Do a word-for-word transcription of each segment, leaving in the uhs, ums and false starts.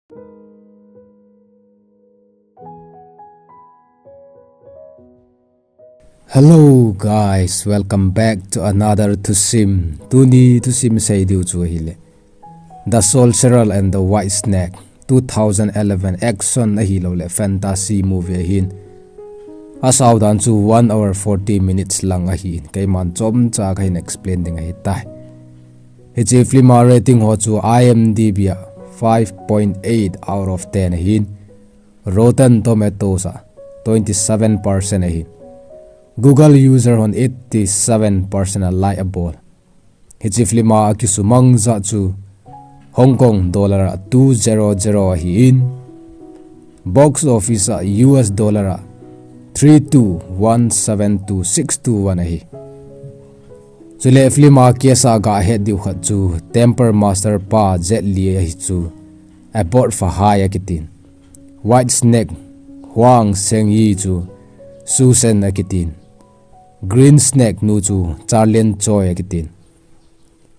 Hello guys, welcome back to another thusim. Tuni thusim seidiu chu ahile The Sorcerer and the White Snake, two thousand eleven action ahilouleh fantasy movie ahin. Asao dan chu one hour forty minutes lang ahin. Keiman chomcha kahin explain ding ahitai. Hiche film a rating ho chu I M D B a five point eight out of ten ahin. Rotten Tomatoes a twenty seven percent ahin. Google user hon eighty seven percent a like abol. Hiche film a akisumang jat chu Hong Kong dollar a two zero zero ahin. Box office a U S dollar a three two one seven two six two one ahi. Chule film a cast a gahet diu khat chu Temple Master pa Jet Li ahi chu Abdul Fahai akitin. White Snake Huang Shengyi chu Susan akitin. Green Snake nu chu Charlene Choi akitin.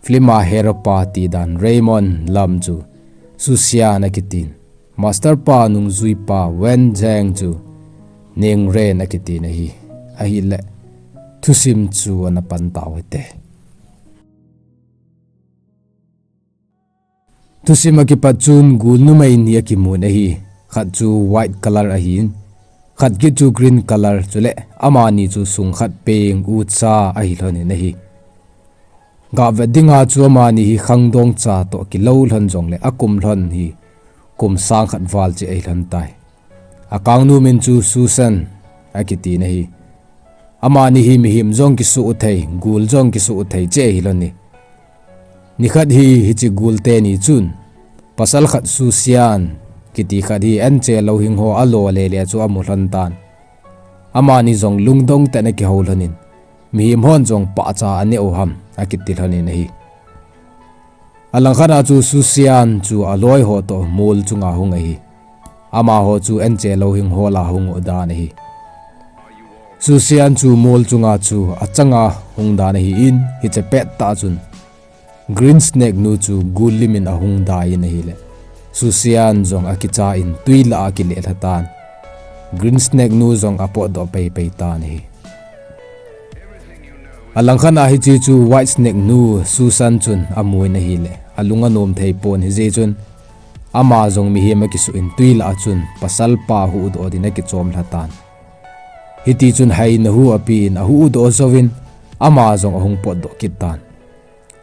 Film a hero pa ti dan Raymond Lam chu Susian akitin. Master pa nungjui pa Wen Zhang chu Ning Ren akitin ahi. Ahile thusim chu ana pan tau hite. Thusim akipat chun gul numei ni akimun ahi. Khat chu white color ahin, khat kit chu green color, chule amani chu sung khat peng ucha ahi lhonin ahi. Gavet dinga chu amani hi khangdong cha toh kilou lhon jongle akum lhon hi kum sang khat val cheh ahi lhon tai. Akangnu min chu Susan akitin ahi. Amani hi mihem jong kisuh u thei, gul jong kisuh u thei cheh ahi lhon e. Nikhat hi hiche gul teni chun pasal khat Susian kiti khat hi anche louhing ho alo lele chu amu lhon tan. Amani jong lungdong tah in akihou lhonin, mihem hon jong pahcha aneh u ham akiti lhonin ahi. Alangkhat a chu Susian chu aloi ho toh mol chunga hung ahi. Amaho chu anche louhing hol a hung u dan ahi. Susian chu mol chunga chu achanga hung dan ahin, hiche pettah chun Green Snake nu chu gul limin ahung dai in ahile, Susian jong akicha in twi lah a akile lha tan. Green Snake nu jong apotdoh peipei tan ahi. Alangkhat a hiche chu White Snake nu Susan chun amun ahile, alung anom thei pon, hijeh chun ama jong mihem akisuh in twi lah a chun pasal pa huhdoh din akichom lha tan. Hitichun haina hu apen ahuhdoh jouvin ama jong ahung potdoh kit tan.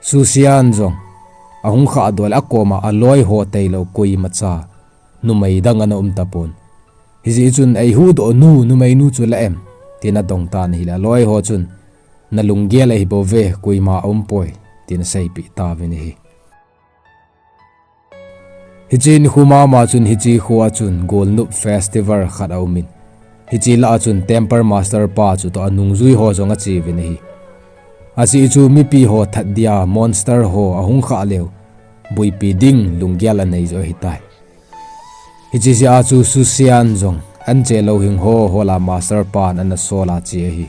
Susian jong ahung khahdoh le akoma aloi ho tailou koimacha numei dang ana um tapon. Hijeh chun eihuhdoh nu, numei nu chu la em? Tin adong tan ahile aloi ho chun, nalunggel ahibouve, koima aumpoi, tin aseipeh tauvin ahi. Hiche nikho mama chun hiche khoa chun Golnop Festival khat aumin, hiche lah a chun Temple Master pa chutoh anungjui ho jong acheuvin ahi. Ajeh chu mipi ho that dia monster ho ahung khah leu, boipi ding lunggel anei joh ahitai. Hiche jeh a chu Susian jong anche louhing ho hol a Master pan ana sol a che ahi.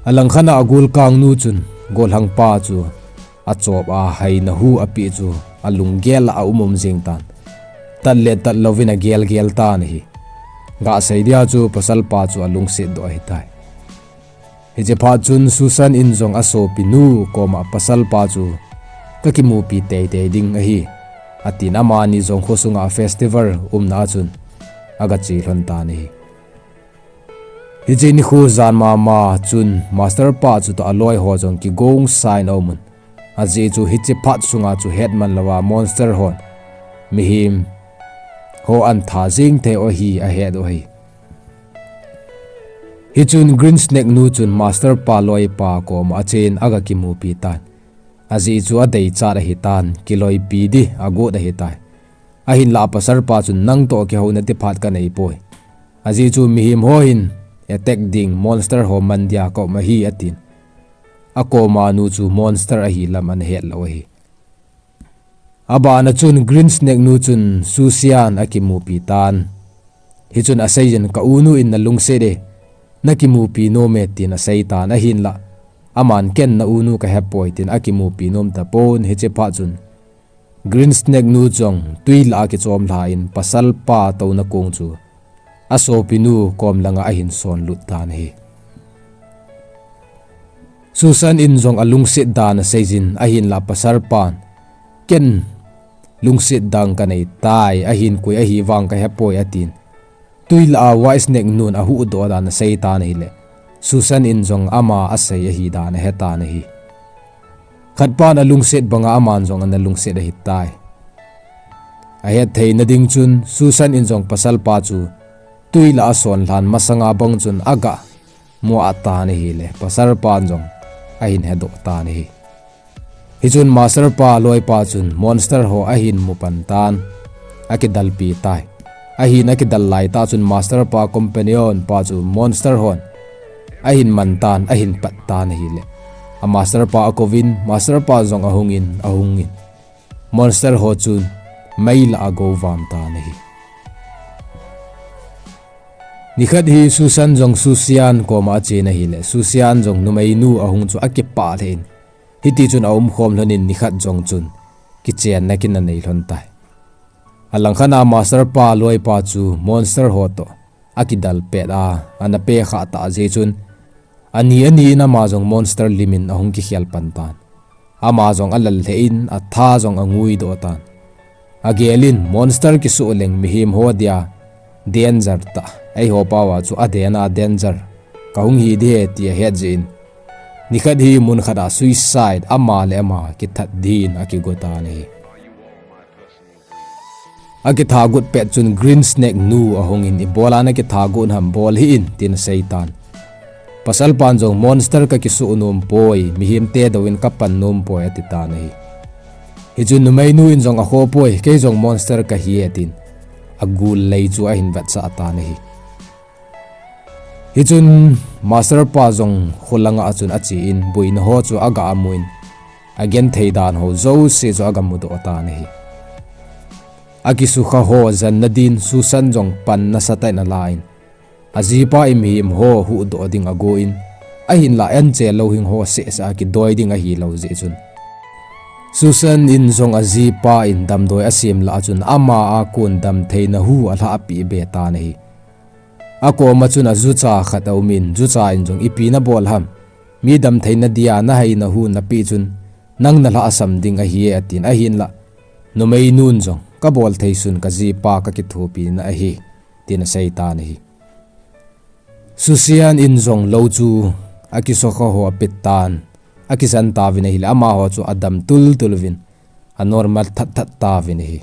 Alangkhat a agolkang nu chun golhang pa chu achop a haina hu apeh chu alunggel a aum um jeng tan. Tat le tat louvin agelgel tan ahi. Gasei dia chu pasal pa chu alungsetdoh ahitai. Hiche phat chun Susan in jong asopinu koma pasal pa chu kakimupi teitei ding ahi, atin amani jong khosunga festival umna a chun agache lhon tan ahi. Hiche nikho jan mama chun Master pa chutoh aloi ho jong kigongsa in aumun. Ajeh chu hiche phat sunga chu hetman louva monster hon mihem ho antha jeng thei u ahi ahet u ahi. Hichun Green Snake nu chun Master pa loipa koma achen agakimupi tan. Ajeh chu adeichat ahitan, kiloipi di agot ahitai. Ahinlah pasal pa chun nangtoh kihouna ti phat kaneipoi. Ajeh chu mihem ho hin attack ding monster ho man dia kaum ahi atin. Akoma nu chu monster ahi lam anahet lou ahi. Abana chun Green Snake nu chun Susian akimupi tan. Hichun aseijin ka unu in nalungset e, nakimupi nom e tin aseitan ahinlah. Aman ken na unu kahepoi tin akimupi nom tapon hiche phat chun Green Snake nu jong tui lah a kichom lha in pasal pa touna kong chu asopinu kom langa ahin sonlut tan ahi. Susan in jong alungset dan aseijin ahinlah pasal pan, "Ken lungset dang kanei tai, ahin koi ahi vang kahepoi," atin. Tui lah a White Snake nun ahuhdoh dan asei tan ahile, Susan in jong ama asei ahi dan ahe tan ahi. Khat pan alungset banga aman jong ana lungset ahitai. Ahet theina ding chun Susan in jong pasal pa chu tui lah a ason lhan masanga bang chun aga mu atan ahile, pasal pan jong ahin hedoh tan ahi. Hichun master pa loipa chun monster ho ahin mu pan tan, akidalpi tai. Ahin akidal laitah chun master pa companion pa chu monster hon ahin man tan, ahin pat tan ahile, a master pa akouvin, master pa jong ahungin, ahungin monster ho chun mei lah a agou vam tan ahi. Nikhat hi Susan jong Susian koma achen ahile, Susian jong numeinu ahung chu akipah lheh in, hitichun aumkhom lhonin nikhat jong chun kichenna kin anei lhon tai. Alangkhat a master pa loipa chu monster ho toh akidal pet a, ana pekha tah jeh chun, ani ani in ama jong monster limin ahung kikhel pan tan. Ama jong alal lheh in, atha jong angui doh tan. Agelin, monster kisuh leng mihem ho dia danger tah, eiho pao a chu aden a danger kahung hi ding ahi ti ahet jeh in, nikhat hi munkhat a suicide, ama le ama kithat din akigo tan ahi. Akitha got pet chun Green Snake nu ahungin, "Ibola nakitha got ham, bol hih in," tin asei tan. Pasal pan jong, "Monster kakisuh nom poi, mihemte douvin kapan nom poi," ati tan ahi. Hichun numeinu in jong, "Akhoh poi, kei jong monster kahi e," tin agul lei chu ahin vetsah tan ahi. Hichun master pa jong kholanga chun achen, boina ho chu aga amun, agenthei dan ho jouse chu aga mudoh tan ahi. Akisukha ho janna din Susan jong pan nasatah in alan, ajipa in mihem ho huhdoh ding agon, ahinlah anche louhing ho sehseh a kidoi ding ahilou jeh chun, Susan in jong ajipa in damdoi asem lah a chun ama a kon damtheina hu alhahpeh be tan ahi. Akoma chun ajucha khat aumin, jucha in jong, "Ipi nabol ham? Mi damtheina dia nahaina hu napeh chun nang nalhahsam ding ahi e," atin, ahinlah numeinun jong, "Kabol thei sun kajipa kakithopina ahi," tin asei tan ahi. Susian in jong lou chu akisukha ho apet tan, akijan tauvin ahile, amaho chu adam tultul uvin, anormal thatthat tauvin ahi.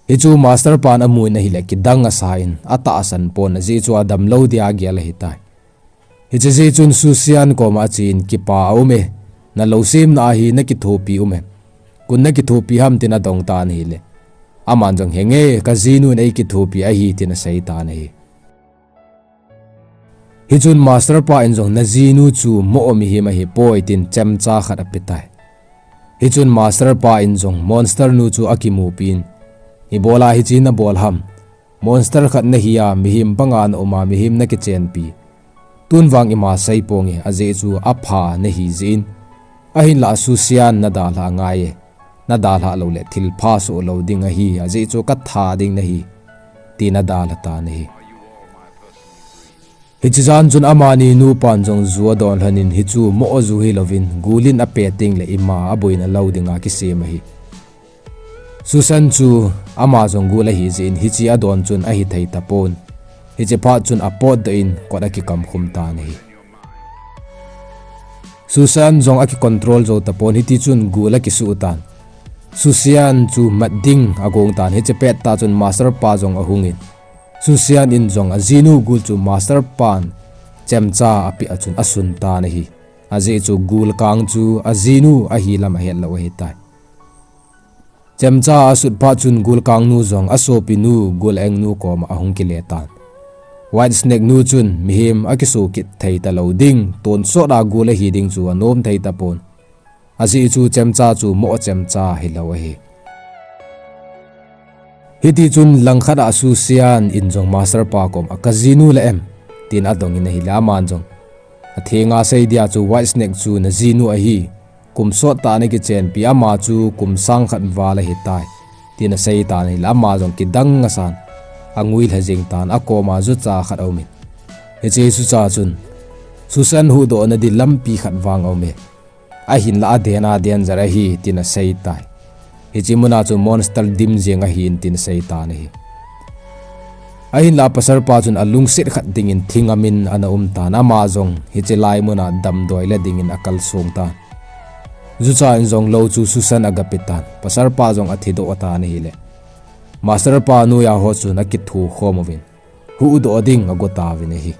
Hichu master pan amun ahile, kidang asan, atahsan pon, ajeh chu adamlou dia agel ahitai. Hiche jeh chun Susian koma achen, "Kipa aume, nalou semna ahi, nakithopi ume. Koin nakithopi ham?" tin adong tan ahile, aman jong, "Henge, kajinun eikithopi ahi," tin asei tan ahi. Hichun master pa in jong, "Najinu chu moh mihem ahipoi," tin chemcha khat apetai. Hichun master pa in jong monster nu chu akimupin, "Ibola hiche nabol ham? Monster khat nahi a, mihem banga naum a, mihem nakichenpi. Tun vang ima seiponge, ajeh chu apha nahi jeh in. Ahinlah Susian nadalhah ngai e. Nadalhah loule thilpha soh lou ding ahi, ajeh chu katha ding nahi," tin adalha tan ahi. Hiche jan chun amani nupan jong ju adon lhonin, hichu moh ju hilouvin, gul in ape tengle ima aboina lou dinga kisem ahi. Susan chu ama jong gul ahi jeh in, hiche adon chun ahithei tapon. Hiche phat chun apotdoh in kot akikamkhum tan ahi. Susian jong akicontrol jou tapon, hitichun gul akisuh tan. Susian chu mat ding agong tan, hiche pettah chun master pa jong ahungin, Susian in jong ajinu gul chu master pan chemcha apeh a chun asun tan ahi. Ajeh chu gul kang chu ajinu ahi lam ahetlou ahitai. Chemcha asut phat chun gul kangnu jong asopinu gul engnu koma ahung kile tan. White Snake nu chun mihem akiso kit thei talou ding, tonsot a gul ahi ding chu anom thei tapon. Ajeh chu chemcha chu moh chemcha hilou ahi. Hitichun langkhat a Susian in jong master pa koma, "Kajinu la em?" tin adongin ahile, aman jong, "Athenga sei dia chu White Snake chu najinu ahi, kum sot tah ana kichenpi, ama chu kum sang khat val ahitai, tin asei tan ahile, ama jong kidang asan, angui lha jing tan, akoma jucha khat aumin. Hiche jucha chun, Susan huhdoh nadi lampi khat vang aume. Ahinla aden aden jat ahi, tin asei tai. Hiche muna chu monster dim jeng ahin, tin asei tan ahi. Ahinla pasal pa chun alungset khat dingin thingamin ana um tan, ama jong hiche lai muna damdoi le dingin akalsong tan. Jucha in jong lou chu Susan agape tan, pasal pa jong athidoh tan ahile, master pa noiya ho chun akithukhom uvin, huhdoh ding ago tauvin ahi.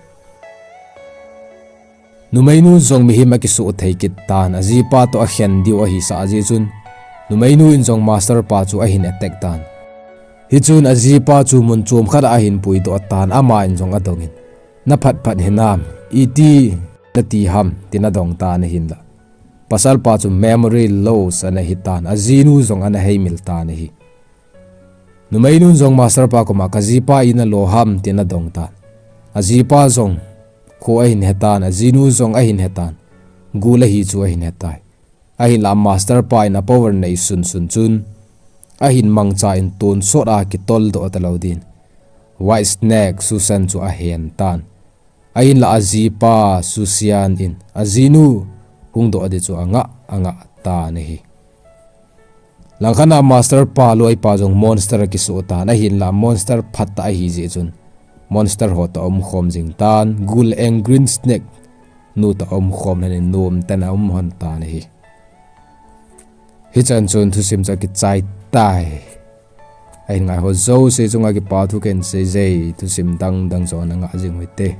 Numeinu jong mihem akisuh thei kit tan, ajipa toh akhen diu ahisah jeh chun, numeinu in jong master pa chu ahin attack tan. Hichun ajipa chu mun chom khat a ahin puidoh tan, ama in jong adongin, naphat phat hinam, iti nati ham, tin adong tan ahinla, pasal pa chu memory loss ana hitan, ajinu jong ana heimil tan ahi. Numeinun jong master pa koma, kajipa ina lo ham, tin adong tan. Ajipa jong kho ahin hetan, ajinu jong ahin hetan, gul ahi chu ahin hetai. Ahinla master pa in apower neisun sun chun, ahin mangcha in tonsot a kitoldoh talou din, White Snake Susan chu ahen tan. Ahinla ajipa Susan in ajinu hungdoh di chu angah angah tan ahi. Langkhat a master pa loipa jong monster akisuh tan, ahinla monster phatah ahijeh chun, monster ho toh aumkhom jing tan, gul Angry Snake nu toh aumkhom lhonin nomtah in aum lhon tan ahi. Hichan chun thusim chu akichai tai. Ahin ngaiho jouse chunga kipa thu kahin seije, thusim dang dang jong ana ngah jing uhite.